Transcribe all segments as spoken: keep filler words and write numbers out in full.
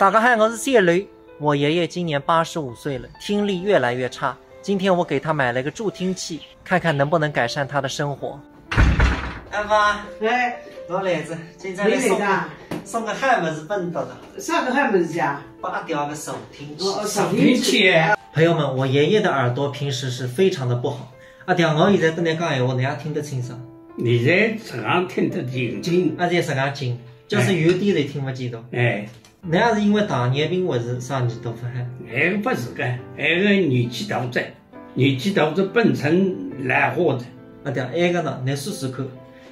大家好，我是谢雷。我爷爷今年八十五岁了，听力越来越差。今天我给他买了个助听器，看看能不能改善他的生活。阿妈，哎，我来了，今朝来送你来了啊？送个好物事拨侬读读，啥个好物事啊？拨阿爹个助听器。哦，助听器。朋友们，我爷爷的耳朵平时是非常的不好。阿爹，我现在跟侬讲闲话，侬也听得清爽？现在实梗听得清清。阿爹实梗听，就是远点侪听勿见的。哎，侬也是因为糖尿病或是啥耳朵勿好？埃个勿是个，埃个年纪大哉，年纪大哉本身老化的。阿爹，埃个呢，侬试试看。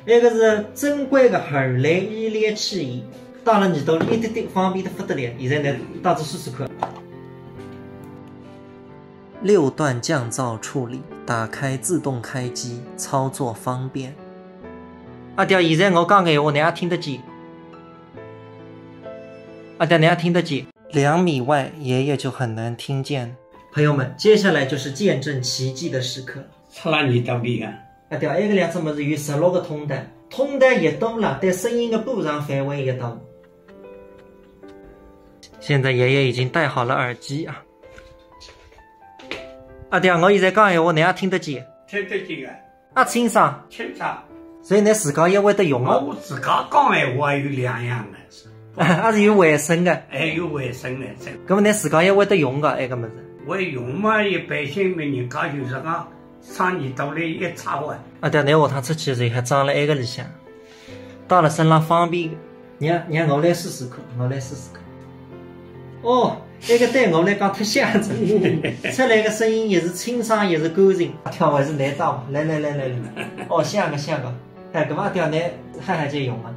埃个是正规的耳内医疗器械，戴了耳朵里一滴滴，方便得不得了。现在侬戴着试试看。六段降噪处理，打开自动开机，操作方便。阿爹，现在我讲闲话，侬也听得见？阿爹，侬也听得见？两米外，爷爷就很难听见。朋友们，接下来就是见证奇迹的时刻。插辣耳朵里啊。阿爹，埃个两只物事有十六个通道，通道越多了，对声音的波长范围越大。现在爷爷已经戴好了耳机啊。阿爹，我现在讲闲话，侬也听得见？听得见个，啊，清爽。清爽。所以侬自家也会得用啊？我自家讲闲话有两样的，还是有卫生的。还有卫生的，这搿么侬自家也会得用个埃个物事？我用嘛，一般性嘛，人家就是讲上耳朵里一插啊。阿爹，侬下趟出去的时候还装了埃个里向，带了身浪方便。让让我来试试看，我来试试看。哦，埃个对我来讲太响哉，出来个声音也是清爽，也是干净。阿爹，还是侬当，来来来来来。哦，响个响个。哎，搿么阿爹，侬还还在用啊？